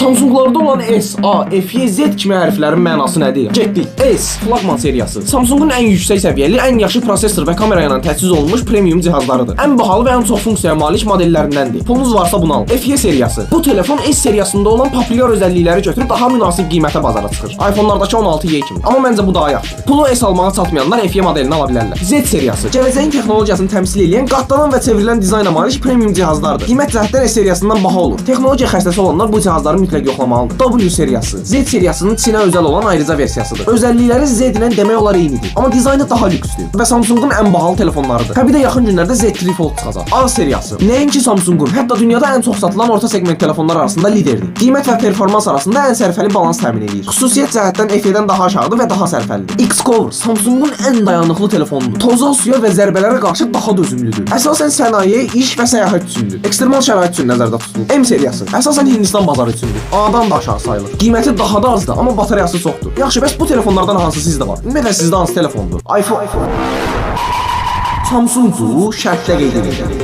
Samsunglarda olan S, A, F, Y, Z kimi hərflərin mənası nədir? Getdik. S flagman seriyası. Samsungun ən yüksək səviyyəli, ən yaxşı prosesor və kamera ilə təchiz olunmuş premium cihazlarıdır. Ən bahalı və ən çox funksiyaya malik modellərindəndir. Pulunuz varsa bunu alın. FY seriyası. Bu telefon S seriyasında olan populyar özəllikləri götürüb daha münasib qiymətə bazara çıxır. iPhone-lardakı 16Y kimi. Amma məncə bu daha yaxşıdır. Pulu S almağa çatmayanlar FY modelini ala bilərlər. Z seriyası. Gələcəyin texnologiyasını təmsil edən qatlanan və çevrilən dizayna malik premium cihazlardır. Qiymət cəhətdən S seriyasından baha olur. Texnologiya xəstəsi olanlar bu cihazları mütləq yoxlamalıdır. W seriyası. Z seriyasının Çinə özəl olan ayrıca versiyasıdır. Özəllikləri Z ilə demək olar eynidir. Amma dizaynı daha lüksdür və Samsungun ən bahalı telefonlarıdır. Hə bir də yaxın günlərdə Z 3 Fold çıxacaq. A seriyası. Nəinki Samsungun, hətta dünyada ən çox satılan orta segment telefonlar arasında liderdir. Qiymət və performans arasında ən sərfəli balans təmin edir. Xüsusiyyət cəhətdən FE-dən daha aşağıdır və daha sərfəlidir. X-Cover Samsungun ən dayanıqlı telefonudur. Toza, suya və zərbələrə qarşı daha dözümlüdür. Əsasən sənaye, iş və səyahət üçündür. Ekstremal şərait üçün nəzərdə tutulur. M seriyası əsasən Hindistan bazarı üçündür. A-dan da aşağı sayılır. Qiyməti daha da azdır, amma batareyası çoxdur. Yaxşı, bəs bu telefonlardan hansı sizdə var? Ümumiyyətlə sizdə hansı telefondur? iPhone, Samsung-dur, şərtlə qeyd edir.